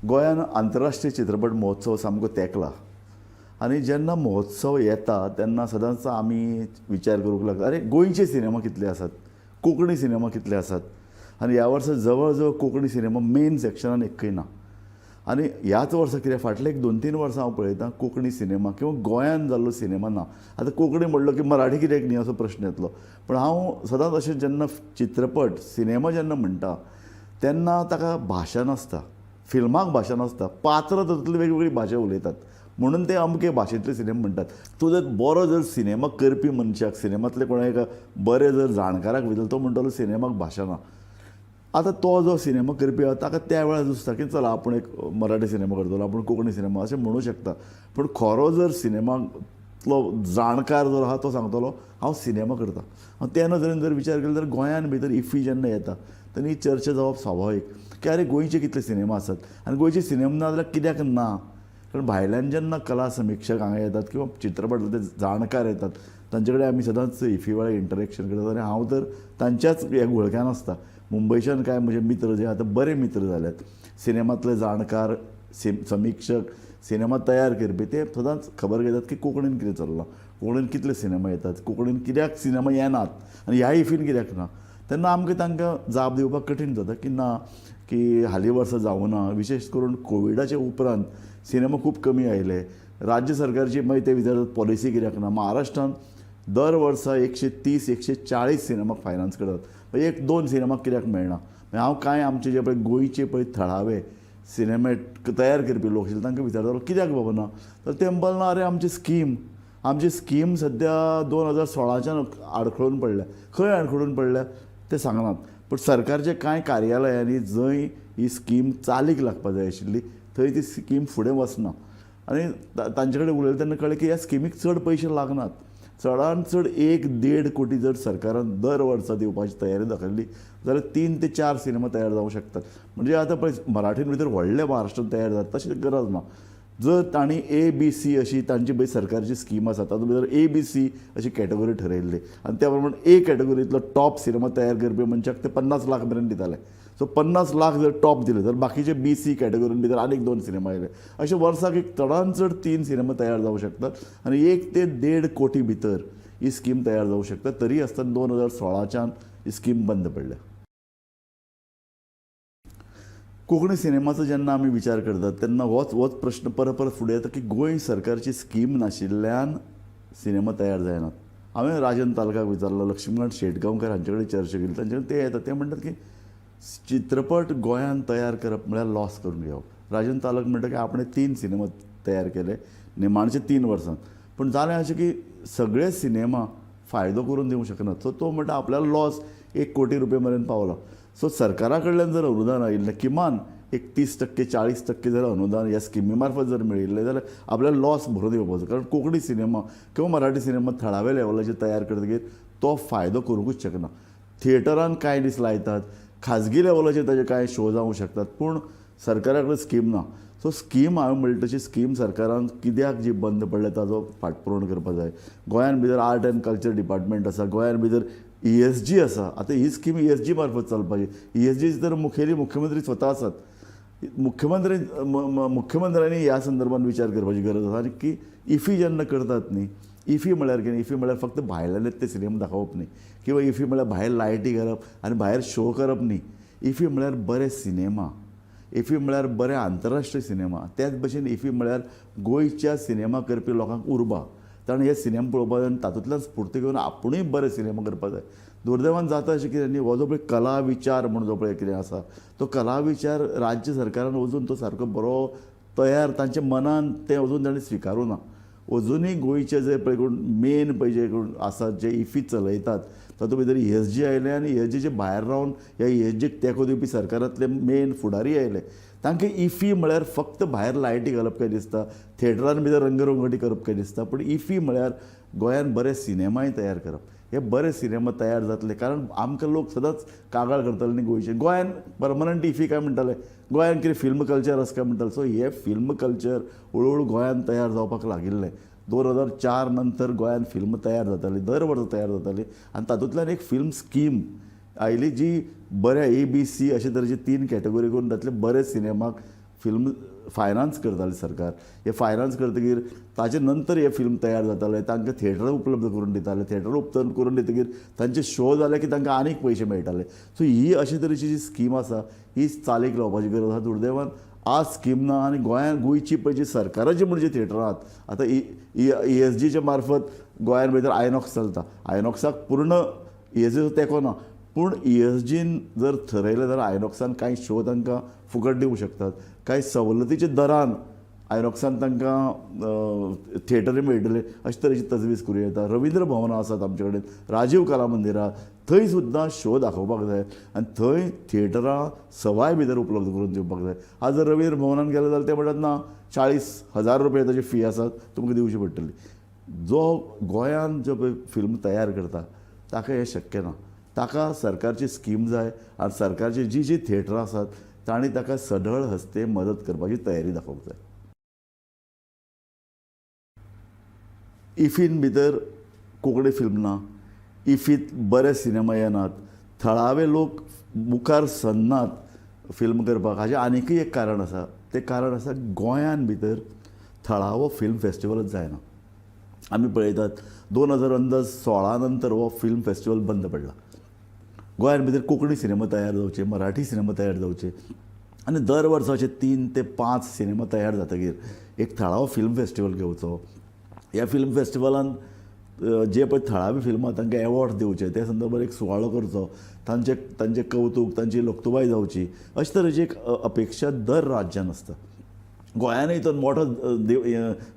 गोंयान आंतरराष्ट्रीय चित्रपट महोत्सव सामको तेंकला आनी जेन्ना महोत्सव येता तेन्ना सदांच आमी विचार करूंक लागता, अरे गोंयचे सिनेमा कितले आसात, कोंकणी सिनेमा कितले आसात. आनी ह्या वर्सा जवळ जवळ कोंकणी सिनेमा मेन सेक्शनान एक्कय ना. आनी ह्याच वर्सा कितें फाटले एक 2-3 वर्सां हांव पळयतां कोंकणी सिनेमा किंवा गोंयान जाल्लो सिनेमा ना. आतां कोंकणी म्हणलो की मराठी कित्याक न्ही असो प्रश्न येतलो, पूण हांव सदांच अशें जेन्ना चित्रपट सिनेमा जेन्ना म्हणटा तेन्ना ताका भाशा नासता, फिल्माक भाशा नासता, पात्र तातूंतली वेगवेगळी भाशा उलयतात म्हणून ते अमके भाशेंतले सिनेमा म्हणटात. तूं जर बरो जर सिनेमा करपी मनशाक, सिनेमांतले कोणा एका बरे जर जाणकाराक विचारलो, तो म्हणटलो सिनेमाक भाशा ना. आतां तो जो सिनेमा करपी आसा ताका त्या वेळार दिसता की चला आपूण एक मराठी सिनेमा करतलो, आपूण कोंकणी सिनेमा अशें म्हणूं शकता. पूण खरो जर सिनेमांतलो जाणकार जर आसा तो सांगतलो हांव सिनेमा करता. हांव त्या नदरेन जर विचार केलो तर गोंयान भितर इफ्फी जेन्ना येता तेन्ना ही चर्चा जावप स्वाभावीक की अरे गोंयचे कितले सिनेमा आसात आनी गोंयचे सिनेमा ना जाल्यार कित्याक ना. कारण भायल्यान जेन्ना कला समिक्षक हांगा येतात किंवा चित्रपटांतले जाणकार येतात तांचे कडेन आमी सदांच इफ्फी वेळार इंटरेक्शन करतात आनी हांव तर तांच्याच ह्या घोळक्यान आसता. मुंबयच्यान कांय म्हजे मित्र जे आतां बरे मित्र जाल्यात, सिनेमांतले जाणकार, समिक्षक, सिनेमा तयार करपी, ते सदांच खबर घेतात की कोंकणीन कितें चल्लां, कोंकणीन कितले सिनेमा येतात, कोंकणीन कित्याक सिनेमा येनात आनी ह्या इफ्फीन कित्याक ना. तेन्ना आमकां तांकां जाप दिवपाक कठीण जाता की ना की हालीं वर्सां जावना. विशेश करून कोविडाच्या उपरांत सिनेमा खूब कमी आयले. राज्य सरकारची मागीर ते विचारतात पॉलिसी कित्याक ना. महाराष्ट्रान दर वर्सा 130 140 सिनेमाक फायनान्स करतात, मागीर 1-2 सिनेमाक कित्याक मेळना. मागीर हांव कांय आमचे जे पळय गोंयचे पळय थळावे सिनेमे तयार करपी लोक आशिल्ले तांकां विचारतालो कित्याक बाबा ना, तर ते म्हणपाक ना अरे आमची स्कीम सद्या 2016च्यान आडखळून पडल्या. खंय आडखळून पडल्या ते सांगनात, पूण सरकारच्या कांय कार्यालयांनी जंय ही स्कीम चालीक लागपा जाय आशिल्ली थंय ती स्कीम फुडें वचना. आनी तांचे कडेन उलयलें तेन्ना कळ्ळें की ह्या स्किमीक चड पयशे लागनात, चडान चड 1-1.5 कोटी जर सरकारान दर वर्सा दिवपाची तयारी दाखयल्ली जाल्यार 3 ते 4 सिनेमा तयार जावंक शकतात. म्हणजे आतां पळय मराठीन भितर व्हडले महाराष्ट्रान तयार जाता तशी गरज ना. जर तांणी ए बी सी अशी तांची पळय सरकारची स्कीम आसा तातूंत भितर ए बी सी अशी कॅटेगोरी ठरयल्ली आनी त्या प्रमाणे ए कॅटेगोरींतलो टॉप सिनेमा तयार करपी मनशाक ते 50 लाख मेरेन दिताले. सो 50 लाख जर टॉप दिले तर बाकीचे बी सी कॅटेगोरीन भितर आनीक 2 सिनेमा येयले. अशे वर्साक एक चडान चड 3 सिनेमा तयार जावंक शकतात आनी 1 ते 1.5 कोटी भितर ही स्कीम तयार जावंक शकता. तरी आसतना 2016च्यान ही स्कीम बंद पडल्या. कोंकणी सिनेमाचो जेन्ना आमी विचार करतात तेन्ना होच प्रश्न परत परत फुडें येता की गोंय सरकारची स्कीम नाशिल्ल्यान सिनेमा तयार जायनात. हांवें राजन तालकाक विचारलो, लक्ष्मीकांत शेटगांवकर हांचे कडेन चर्चा केली, तांचे कडेन ते येता ते म्हणटात की चित्रपट गोंयांत तयार करप म्हळ्यार लॉस करून घेवप. राजन तालक म्हणटा की आपणें 3 सिनेमा तयार केले निमाणचे 3 वर्सांत, पूण जालें अशें की सगळे सिनेमा फायदो करून दिवंक शकनात. सो तो म्हणटा आपल्याला लॉस 1 कोटी रुपये मेरेन पावला. सो सरकारा कडल्यान जर अनुदान आयिल्लें किमान एक 30% 40% जर अनुदान ह्या स्किमी मार्फत जर मेळिल्लें जाल्यार आपल्याला लॉस भरून येवपाचो. कारण कोंकणी सिनेमा किंवा मराठी सिनेमा थळाव्या लेवलाचेर तयार करतकीर तो फायदो करूंकूच शकना. थिएटरान कांय दीस लायतात, खाजगी लेवलाचेर ताजे कांय शो जावंक शकतात, पूण सरकारा कडेन स्कीम ना. सो स्कीम हांवें म्हणटा तशी स्कीम सरकारान कित्याक जी बंद पडल्या ताजो फाटपुरवण करपाक जाय. गोंयान भितर आर्ट एंड कल्चर डिपार्टमेंट आसा, गोंयान भितर ई एस जी आसा. आतां ही स्कीम ई एस जी मार्फत चलपाची. ई एस जी तर मुखेली मुख्यमंत्री स्वता आसात. मुख्यमंत्र्यांनी ह्या संदर्भात विचार करपाची गरज आसा. आनी की इफी जेन्ना करतात न्ही, इफी म्हळ्यार कितें, इफी म्हळ्यार फक्त भायल्यान ते सिनेमा दाखोवप न्ही किंवा इफी म्हळ्यार भायर लायटी घालप आनी भायर शो करप न्ही. इफी म्हळ्यार बरे सिनेमा, इफी म्हळ्यार बरे आंतरराष्ट्रीय सिनेमा. त्याच भशेन इफी म्हळ्यार गोंयच्या सिनेमा करपी लोकांक उर्बा. ताणें हे सिनेमा पळोवपाक जाय आनी तातूंतल्यान स्फूर्ती घेवन आपुणूय बरे सिनेमा करपाक जाय. दुर्दैवान जाता अशें कितें न्ही, हो जो पळय कला विचार म्हूण जो पळय कितें आसा तो कला विचार राज्य सरकारान अजून तो सारको बरो तयार तांच्या मनान तें अजून ताणें स्विकारूं ना. अजुनूय गोंयचे जे पळय कोण मेन पळय जे कोण आसात जे इफी चलयतात तातूंत भितर ई एस जी आयले आनी ई एस जीचे भायर रावन ह्या ई एस जीक तेंको दिवपी सरकारांतले मेन फुडारी आयले. तांकां इफी म्हळ्यार फक्त भायर लायटी घालप काय दिसता, थिएटरान भितर रंगरंगोटी करप काय दिसता, पूण इफी म्हळ्यार गोंयान बरे सिनेमाय तयार करप. हे बरे सिनेमा तयार जातले कारण आमकां लोक सदांच कागाळ करताले न्ही गोंयचे, गोंयान परमनंट इफी काय म्हणटाले, गोंयान कितें फिल्म कल्चर आसा काय म्हणटाले. सो हे फिल्म कल्चर हळू हळू गोंयान तयार जावपाक लागिल्लें. 2004 नंतर गोंयान फिल्म तयार जाताली, दर वर्सा तयार जाताली आनी तातूंतल्यान एक फिल्म स्कीम आयली जी बऱ्या ए बी सी अशे तरेचे 3 कॅटेगोरी करून तातले बरे सिनेमाक फिल्म फायनान्स करताले सरकार. हे फायनान्स करतकीर ताजे नंतर हे फिल्म तयार जाताले, तांकां थिएटर उपलब्ध करून दिताले. थिएटर उपलब्ध करून दितकीर तांचे शो जाले की तांकां आनीक पयशे मेळटाले. सो ही अशे तरेची जी स्कीम आसा ही चालीक लावपाची गरज आसा. दुर्दैवान आज स्कीम ना आनी गोंयांत गोंयची पळय जी सरकाराची म्हण जी थिएटरां आहात, आतां ई एस जीच्या मार्फत गोंयांत भितर आयनॉक्स चलता. आयनॉक्साक पूर्ण ई एस जीचो तेंको ना, पूण ई एस जीन जर थरयलें जाल्यार आयनॉक्सान कांय शो तांकां फुकट दिवंक शकतात, कांय सवलतीच्या दरान आयनॉक्सान तांकां थिएटरूय मेळटले अशे तरेची तजवीज करूं येता. रविंद्र भवनां आसात आमचे कडेन, राजीव कला मंदिरां, थंय सुद्दां शो दाखोवपाक जाय आनी थंय थिएटरां सवाय भितर उपलब्ध करून दिवपाक जाय. आज जर रविंद्र भवनान गेले जाल्यार ते म्हणटात ना 40,000 रुपया ताची फी आसा, तुमकां दिवची पडटली. जो गोंयान जो पळय फिल्म तयार करता ताका हें शक्य ना. ताका सरकारची स्कीम जाय आनी सरकारची जी जी थिएटरां आसात तांणी ताका सढळ हस्ते मदत करपाची तयारी दाखोवंक जाय. इफीन भितर कोंकणी फिल्म ना, इफीत बरे सिनेमा येनात, थळावे लोक मुखार सरनात फिल्म करपाक. हाजें आनिकूय एक कारण आसा, तें कारण आसा गोंयान भितर थळावो फिल्म फेस्टिवलच जायना. आमी पळयतात 2016 नंतर हो फिल्म फेस्टिवल बंद पडला. गोंयान भितर कोंकणी सिनेमा तयार जावचे, मराठी सिनेमा तयार जावचे आनी दर वर्सा अशे 3 ते 5 सिनेमा तयार जातकीर एक थळावो फिल्म फेस्टिवल घेवचो. ह्या फिल्म फेस्टिवलान जे पळय थळावी फिल्मां तांकां एवॉर्ड दिवचे, त्या संदर्भार एक सुवाळो करचो, तांचे तांचें कवतूक, तांची लोकतुबाय जावची, अशे तरेची एक अपेक्षा दर राज्यान आसता. गोंयानूय तो मोठो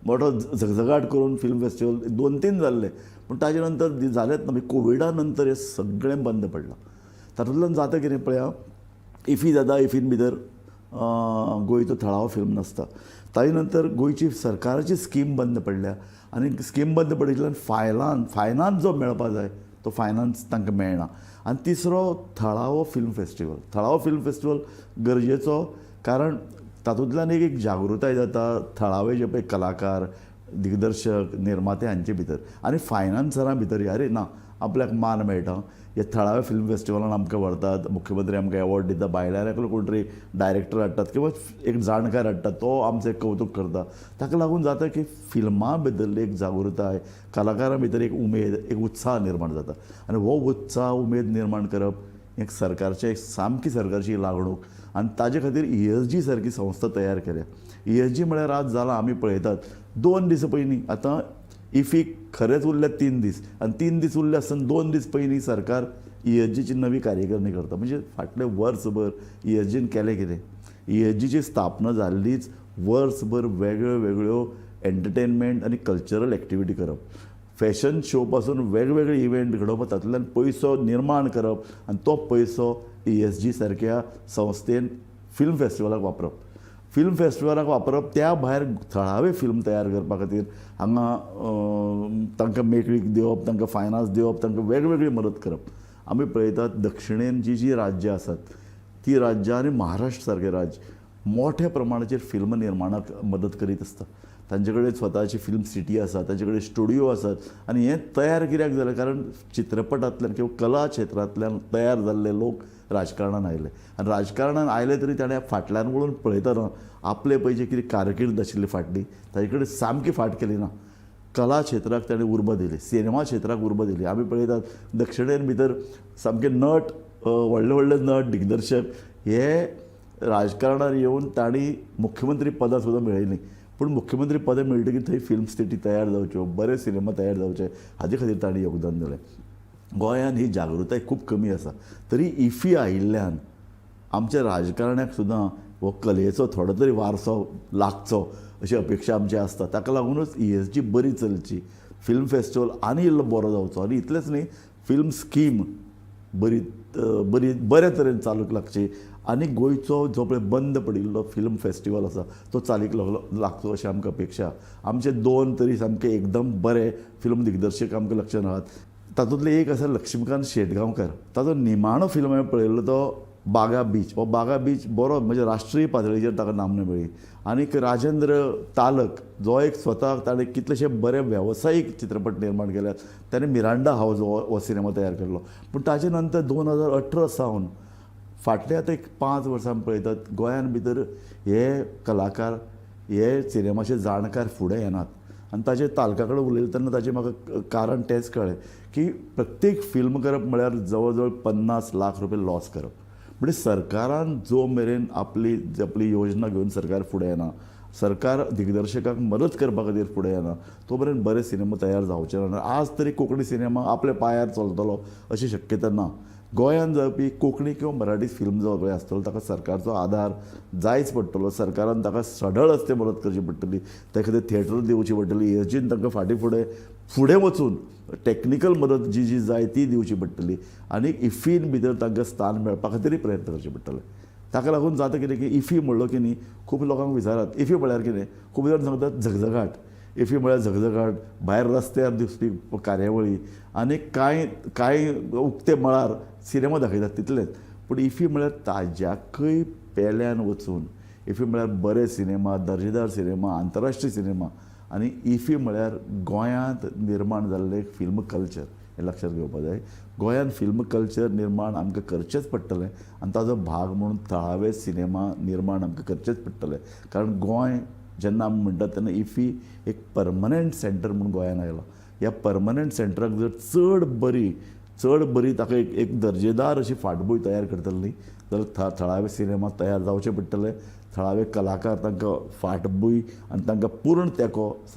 मोठो झगझगाट करून फिल्म फेस्टिवल 2-3 जाल्ले, पूण ताजे नंतर जालेच ना. कोविडा नंतर हें सगळें बंद पडलां. तातूंतल्यान जाता कितें पळया, इफी जाता, इफीन भितर गोंयचो थळावो फिल्म नासता. ताजे नंतर गोंयची सरकाराची स्कीम बंद पडल्या आनी स्कीम बंद पडिल्ल्यान फायनान्स जो मेळपा जाय तो फायनान्स तांकां मेळना. आनी तिसरो थळावो फिल्म फेस्टिवल. थळावो फिल्म फेस्टिवल गरजेचो, कारण तातूंतल्यान एक जागृताय जाता थळावे जे पळय कलाकार, दिग्दर्शक, निर्माते हांचे भितर आनी फायनान्सरां भितर. अरे ना, आपल्याक मान मेळटा, हे थळाव्या फिल्म फेस्टिवलान आमकां व्हरतात, मुख्यमंत्री आमकां एवॉर्ड दिता, भायल्यान एकलो कोण तरी डायरेक्टर हाडटात किंवा एक जाणकार हाडटात, तो आमचें कवतूक करता. ताका लागून जाता की फिल्मां भितरली एक जागृताय, कलाकारां भितर एक उमेद, एक उत्साह निर्माण जाता आनी हो उत्साह उमेद निर्माण करप एक सरकारचें, एक सामकी सरकारची लागणूक. आनी ताजे खातीर ई एस जी सारकी संस्था तयार केल्या. ई एस जी म्हळ्यार आज जालां, आमी पळयतात 2 दीस पयलीं, आतां इफीक खरेंच उरल्या 3 दीस आनी 3 दीस उरले आसतना 2 दीस पयलीं सरकार ई एस जीची नवी कार्यकारिणी करता. म्हणजे फाटलें वर्सभर ई एस जीन केलें कितें? ई एस जीची स्थापना जाल्लीच वर्सभर वेगळ्यो वेगळ्यो एंटरटेनमेंट आनी कल्चरल एक्टिविटी करप, फॅशन शो पासून वेगवेगळे इव्हेंट घडोवप, तातूंतल्यान पयसो निर्माण करप आनी तो पयसो ई एस जी सारक्या संस्थेन फिल्म फेस्टिवलाक वापरप. फिल्म फेस्टिवलाक वापरप, त्या भायर थळावे फिल्म तयार करपा खातीर हांगा तांकां मेकळीक दिवप, तांकां फायनान्स दिवप, तांकां वेगवेगळी मदत करप. आमी पळयतात दक्षिणेन जी जी राज्यां आसात ती राज्यां आनी महाराष्ट्र सारकें राज्य मोठ्या प्रमाणाचेर फिल्म निर्माणाक मदत करीत आसता. तांचे कडेन स्वताची फिल्म सिटी आसा, तांचे कडेन स्टुडियो आसात आनी हें तयार कित्याक जालें, कारण चित्रपटांतल्यान किंवा कला क्षेत्रांतल्यान तयार जाल्ले लोक राजकारणान आयले आनी राजकारणान आयले तरी ताणें फाटल्यान वळून पळयतना आपले पळय जे कितें कारकीर्द आशिल्ली फाटली ताजे कडेन सामकी फाट केली ना. कला क्षेत्राक ताणें उर्बा दिली, सिनेमा क्षेत्राक उर्बा दिली. आमी पळयतात दक्षिणेन भितर सामके नट, व्हडले व्हडले नट, दिग्दर्शक हे राजकारणान येवन तांणी मुख्यमंत्री पदां सुद्दां मेळयलीं. पूण मुख्यमंत्री पदां मेळटकीर थंय फिल्म सिटी तयार जावच्यो, बरे सिनेमा तयार जावचे हाजे खातीर तांणी योगदान दिलें. गोंयांत ही जागृताय खूब कमी आसा, तरी इफी आयिल्ल्यान आमच्या राजकारण्याक सुद्दां हो कलेचो थोडो तरी वारसो लागचो अशी अपेक्षा आमची आसता. ताका लागुनूच ई एस जी बरी चलची, फिल्म फेस्टिवल आनी इल्लो बरो जावचो आनी इतलेंच न्ही, फिल्म स्कीम बरी बरी बरे तरेन चालूक लागची आनी गोंयचो जो पळय बंद पडिल्लो फिल्म फेस्टिवल आसा तो चालीक लागचो अशी आमकां अपेक्षा. आमचे 2 तरी सामके एकदम बरे फिल्म दिग्दर्शक आमकां लक्षांत आहात. तातूंतले एक आसा लक्ष्मीकांत शेटगांवकर. ताचो निमाणो फिल्म हांवें पळयल्लो तो बागा बीच. हो बागा बीच बरो म्हणजे राष्ट्रीय पातळीचेर ताका नामना मेळ्ळी. आनीक राजेंद्र तालक जो एक स्वता ताणें कितलेशे बरे वेवसायीक चित्रपट निर्माण केल्यात, ताणें मिरांडा हावज हो सिनेमा तयार केल्लो. पूण ताजे नंतर 2018 सावन फाटले आतां एक 5 वर्सां आमी पळयतात, गोंयान भितर हे कलाकार, हे सिनेमाचे जाणकार फुडें येनात. आनी ताजे तालका कडेन उलयता तेन्ना ताजें म्हाका कारण तेंच कळ्ळें की प्रत्येक फिल्म करप म्हळ्यार जवळ जवळ 50 लाख रुपया लॉस करप. म्हणजे सरकारान जो मेरेन आपली आपली योजना घेवन सरकार फुडें येना, सरकार दिग्दर्शकाक मदत करपा खातीर फुडें येना, तो मेरेन बरे सिनेमा तयार जावचे ना. आज तरी कोंकणी सिनेमा आपल्या पांयार चलतलो अशी शक्यता ना. गोंयांत जावपी कोंकणी किंवा मराठी फिल्म जो पळय आसतलो, ताका सरकारचो आदार जायच पडटलो. सरकारान ताका सढळ हस्ते मदत करची पडटली. त्या खातीर थिएटर दिवची पडटली. एसजीन तांकां फाटीं फुडें फुडें वचून टॅक्निकल मदत जी जी जाय ती दिवची पडटली आनी इफ्फीन भितर तांकां स्थान मेळपा खातीरय प्रयत्न करचे पडटले. ताका लागून जाता कितें की इफ्फी म्हणलो की न्ही, खूब लोकांक विचारात इफ्फी म्हळ्यार कितें, खूब जाण सांगतात झगझगाट. इफ्फी म्हळ्यार झगझगाट, भायर रस्त्यार दिसपी कार्यावळी आनी कांय कांय उक्ते मळार सिनेमा दाखयतात तितलेंच. पूण इफ्फी म्हळ्यार ताज्याकय पेल्यान वचून इफ्फी म्हळ्यार बरे सिनेमा, दर्जेदार सिनेमा, आंतरराष्ट्रीय सिनेमा आनी इफ्फी म्हळ्यार गोंयांत निर्माण जाल्लें एक फिल्म कल्चर हें लक्षांत घेवपाक जाय. गोंयांत फिल्म कल्चर निर्माण आमकां करचेंच पडटलें आनी ताजो भाग म्हणून थळावे सिनेमा निर्माण आमकां करचेच पडटले. कारण गोंय जेन्ना आमी म्हणटात तेन्ना इफ्फी एक परमनंट सेंटर म्हूण गोंयांत आयलां. ह्या परमनंट सेंटराक जर चड बरी ताका एक एक दर्जेदार अशी फाटभूंय तयार करतली न्ही जाल्यार थळावे सिनेमा तयार जावचे पडटले. थळावे कलाकार, तांकां फाटभूंय आनी तांकां पूर्ण तेंको.